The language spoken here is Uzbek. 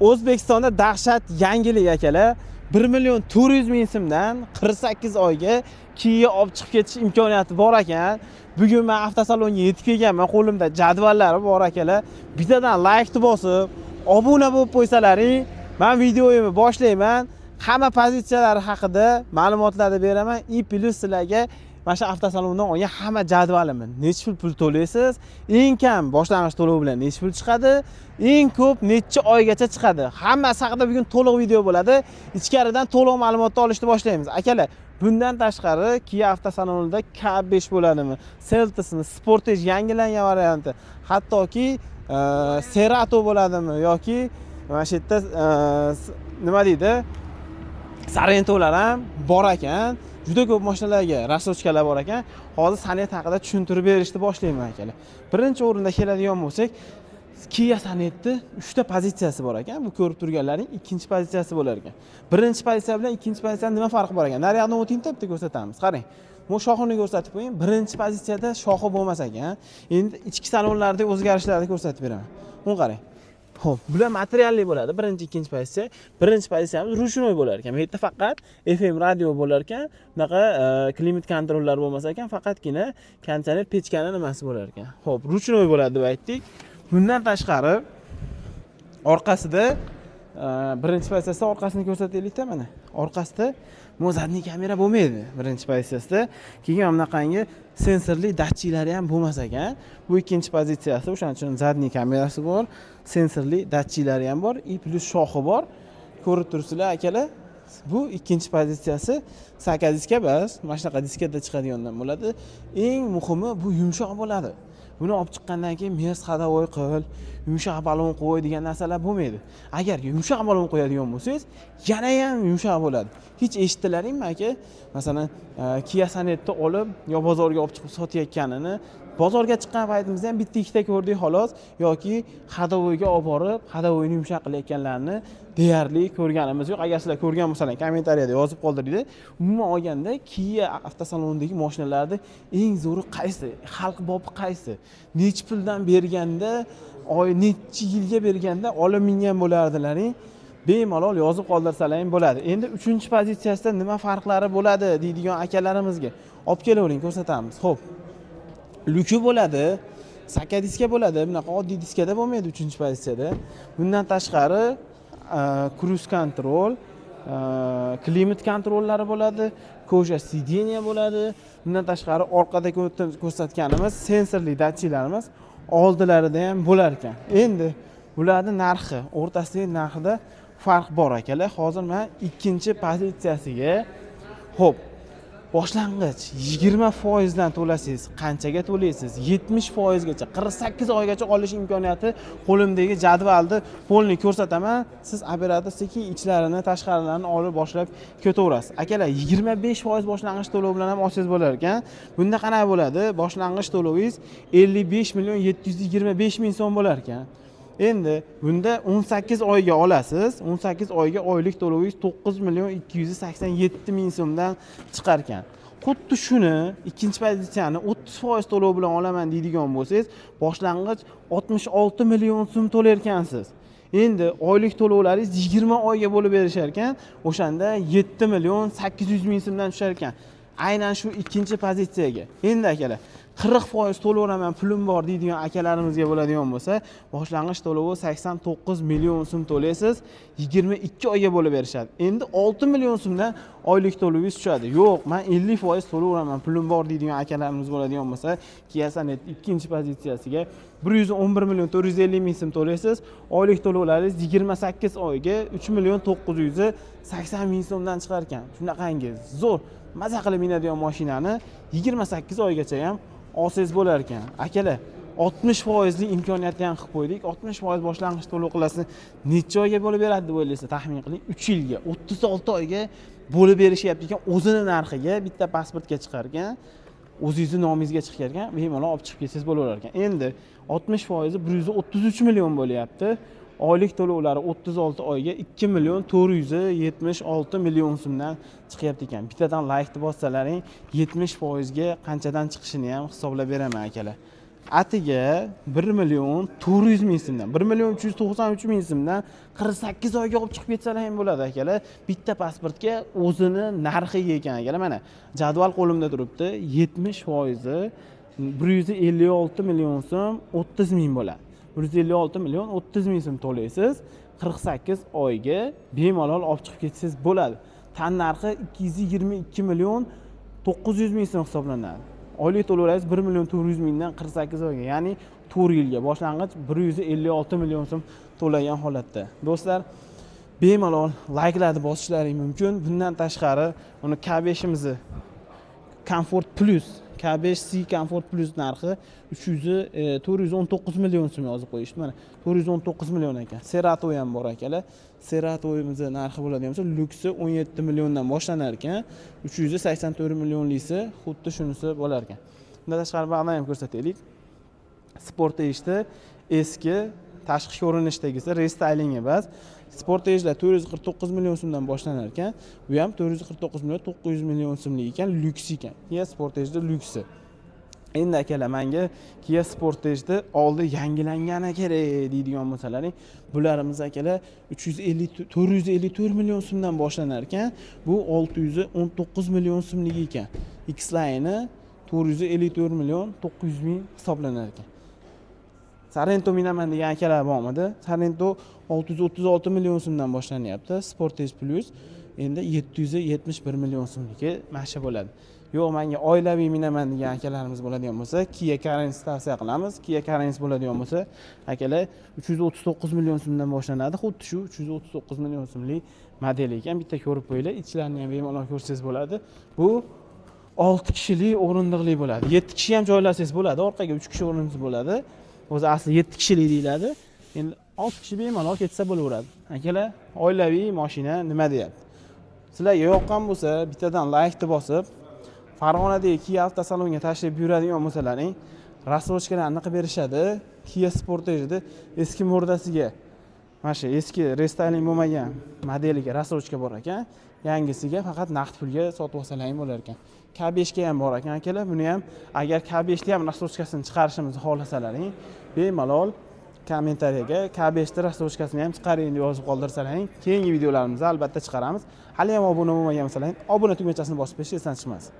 O'zbekistonda dahshat yangilik, akalar. 1 million 400 ming so'mdan 48 oyga Kia olib chiqib ketish imkoniyati bor ekan. Bugun men avtosalonga yetib kelganman, qo'limda jadvallari bor, akalar. Bittadan laykni bosib, obuna bo'lib qo'ysalaring, men videoyimni boshlayman. Hamma pozitsiyalari haqida ma'lumotlarni beraman и плюс sizlarga mana shu avtosalondan olgan hamma jadvalimni: necha pul pul to'laysiz, eng kam boshlang'ich to'lov bilan necha pul chiqadi, eng ko'p necha oygacha chiqadi, hammasi haqida bugun to'liq video bo'ladi. Ichkaridan to'liq ma'lumotni olishni boshlaymiz, akalar. Bundan tashqari, Kia avtosalonida K5 bo'ladimi, Seltosmi, Sportage yangilangan varianti, hattoki Cerato bo'ladimi yoki mana shu yerda nima deydi, Sorentolar ham bor ekan. Juda ko'p mashinalarga рассрочка lar bor ekan. Hozir Sonet haqida tushuntirib berishni boshlayman, akalar. Birinchi o'rinda keladigan bo'lsak, Kia Sonetni uchta pozitsiyasi bor ekan. Bu ko'rib turganlaring ikkinchi pozitsiyasi bo'lar ekan. Birinchi pozitsiya bilan ikkinchi pozitsiyani nima farqi bor ekan, naryoqdan o'tingda, bitta ko'rsatamiz. Qarang, bu shoxini ko'rsatib qo'ying. Birinchi pozitsiyada shoxi bo'lmas ekan. Endi ichki salonlardagi o'zgarishlarni ko'rsatib beraman. Buni qarang. Xo'p, bular материальный bo'ladi. Birinchi, ikkinchi pozitsiya. Birinchi pozitsiyamiz ручной bo'lar ekan. Bu yerda faqat FM radio bo'lar ekan. Bunaqa климат-контроль lar bo'lmas ekan, faqatgina konditsioner, pechkani nimasi bo'lar ekan. Xo'p, ручной bo'ladi deb aytdik. Bundan tashqari, orqasida birinchi pozitsiyasida orqasini ko'rsataylikda, mana. Orqasida bu задний kamera bo'lmaydi birinchi pozitsiyasida. Keyin bunaqangi sensorli datchiklari ham bo'lmas ekan. Bu ikkinchi pozitsiyasi, o'shaning uchun задний kamerasi bor, sensorli datchiklari ham bor и плюс shoxi bor. Ko'rib turibsizlar, akalar. Bu ikkinchi pozitsiyasi saka diska emas, mana shunaqa diskada chiqadigandan bo'ladi. Eng muhimi, bu yumshoq bo'ladi. Buni olib chiqqandan keyin "Mers ходовой qil, yumshoq balon qo'y" degan narsalar bo'lmaydi. Agar yumshoq balon qo'yadigan bo'lsangiz, yanayam yumshoq bo'ladi. Hech eshitdilaringmi, aka, masalan, Kia Sonetni olib yo bozorga olib chiqib sotayotganini? Bozorga chiqqan paytimizda ham bitta ikkita ko'rdik, xolos. Yoki ходовой ga olib borib, ходовой ni yumshoq qilayotganlarni deyarli ko'rganimiz yo'q. Agar sizlar ko'rgan bo'lsanglar, kommentariyada yozib qoldiringlar. Umuman olganda, Kia avtosalonidagi mashinalarni eng zo'ri qaysi, xalq bobi qaysi, nechi puldan berganda, oy nechi yilga berganda olib mingan bo'lardilaring, bemalol yozib qoldirsalaring bo'ladi. Endi uchinchi pozitsiyasida nima farqlari bo'ladi deydigan akalarimizga olib kelavering, ko'rsatamiz. Ho'p, lyuki bo'ladi, saka diska bo'ladi, bunaqa oddiy diskada bo'lmaydi uchinchi pozitsiyada. Bundan tashqari, круиз-контроль, климат-контроль lari bo'ladi, кожа сиденье bo'ladi. Bundan tashqari, orqada ko'rsatganimiz sensorli datchiklarimiz oldilarida ham bo'lar ekan. Endi bularni narxi, o'rtasidagi narxida farq bor, akalar. Hozir man ikkinchi pozitsiyasiga, ho'p, boshlang'ich 20%dan to'lasangiz, qanchaga to'laysiz, 70%gacha 48 oygacha olish imkoniyati, qo'limdagi jadvalni полный ko'rsataman. Siz, operator, sekin ichlarini, tashqarilarini olib boshlab ketaverasiz. Akalar, 25% boshlang'ich to'lov bilan ham olsangiz bo'lar ekan. Bunda qanaqa bo'ladi? Boshlang'ich to'lovingiz 55 725 000 so'm bo'lar ekan. Endi bunda 18 oyga olasiz. 18 oyga oylik to'lovingiz 9 287 000 so'mdan chiqar ekan. Xuddi shuni, ikkinchi pozitsiyani 30% to'lov bilan olaman deydigan bo'lsangiz, boshlang'ich 66 million so'm to'lar ekansiz. Endi oylik to'lovlaringiz 20 oyga bo'lib berishar ekan, o'shanda 7 800 000 so'mdan tushar ekan aynan shu ikkinchi pozitsiyaga. Endi, akalar, 40% to'layveraman, pulim bor deydigan akalarimizga bo'ladigan bo'lsa, boshlang'ich to'lovi 89 million so'm to'laysiz, 22 oyga bo'lib berishadi. Endi 6 million so'mdan oylik to'lovingiz tushadi. "Yo'q, man 50% to'layveraman, pulim bor" deydigan akalarimiz bo'ladigan bo'lsa, Kia Sonet ikkinchi pozitsiyasiga 111 450 000 so'm to'laysiz. Oylik to'lovlaringiz 28 oyga 3 980 000 so'mdan chiqar ekan. Shunaqangi zo'r, maza qilib minadigan mashinani 28 oygacha ham olsangiz bo'lar ekan. Akalar, 60 foizli imkoniyatni ham qilib qo'ydik. 60% boshlang'ich to'lov qilasiz, necha oyga bo'lib beradi deb o'ylaysiz? Taxmin qiling. 3 yilga, 36 oyga bo'lib berishyapti ekan. O'zini narxiga bitta pasportga chiqar ekan, o'zingizni nomingizga chiqar ekan, bemalol olib chiqib ketsangiz bo'laverar ekan. Endi 60%i 133 million bo'lyapti. Oylik to'lovlari 36 oyga 2 476 million so'mdan chiqyapti ekan. Bittadan laykni bossalaring, 70%ga qanchadan chiqishini ham hisoblab beraman, akalar. Atiga 1 million 400 ming so'mdan, 1 million 393 ming so'mdan 48 oyga olib chiqib ketsalar ham bo'ladi, akalar. Bitta pasportga o'zini narxiga ekan, akalar. Mana, jadval qo'limda turibdi. 70 foizi 156 million so'm 30 ming bo'ladi. 156 million 30 ming so'm to'laysiz, 48 oyga bemalol olib chiqib ketsangiz bo'ladi. Tan narxi 222 million 900 ming so'm hisoblanadi. Oylik to'lovlaringiz 1 million 400 mingdan 48 oyga, ya'ni 4 yilga boshlang'ich 156 million so'm to'lagan holatda. Do'stlar, bemalol layklarni bosishlaring mumkin. Bundan tashqari, uni K5imizni Comfort Plus, K5 C Comfort Plus narxi 300 419 million so'm yozib qo'yishdi. Mana, 419 million ekan. Cerato ham bor, akalar. Cerato'mizni narxi bo'ladigan bo'lsa, lyuksi 17 milliondan boshlanar ekan. 384 millionlisi xuddi shunisi bo'lar ekan. Bundan tashqari, bag'dan ham ko'rsataylik. Sportage'da eski tashqi ko'rinishdagisi, рестайлинг emas. Sportage'lar 449 million so'mdan boshlanar ekan. Bu ham 449 million 900 million so'mlik ekan, lyuks ekan. Kia Sportage'da lyuksi. Endi, akalar, manga Kia Sportage'da oldi yangilangani kerak deydigan bo'lsalaring, bularimiz, akalar, 350 454 million so'mdan boshlanar ekan. Bu 619 million so'mlik ekan. X-Line'i 454 million 900 ming hisoblanar ekan. Sorento minaman degan akalar bormidi? Sorento 636 million so'mdan boshlanyapti. Sportage Plus endi 771 million so'mligi mana shu bo'ladi. Yo'q, menga oilaviy minaman degan akalarimiz bo'ladigan bo'lsa, Kia Carens tavsiya qilamiz. Kia Carens bo'ladigan bo'lsa, akalar, 339 million so'mdan boshlanadi. Xuddi shu 339 million so'mlik model ekan. Bitta ko'rib qo'yinglar, ichlarini ham bemalol ko'rsangiz bo'ladi. Bu 6 kishilik o'rindiqli bo'ladi. 7 kishi ham joylasangiz bo'ladi, orqaga 3 kishi o'rinsiz bo'ladi. O'zi asli 7 kishilik deyiladi. Endi 6 kishi bemalol ketsa bo'laveradi. Akalar, oilaviy mashina nima deyapti? Sizlarga yoqqan bo'lsa, bittadan laykni bosib, Farg'onadagi Kia avtosalonga tashrif buyuradigan bo'lsalaring, рассрочка larni qilib berishadi. Kia Sportage'da eski murdasiga, mana shu eski рестайлинг bo'lmagan modeliga рассрочка bor ekan. Yangisiga faqat naqd pulga sotib olsalaring bo'lar ekan. K5 ga ham bor ekan, akalar. Buni ham, agar K5 ni ham рассрочка sini chiqarishimizni xohlasalaring, bemalol kommentariyaga "K5 ni рассрочка sini ham chiqaring" deb yozib qoldirsalaring, keyingi videolarimizda albatta chiqaramiz. Hali ham obuna bo'lmagan bo'lsalaring, obuna tugmachasini bosib qo'yish esdan chiqmasin.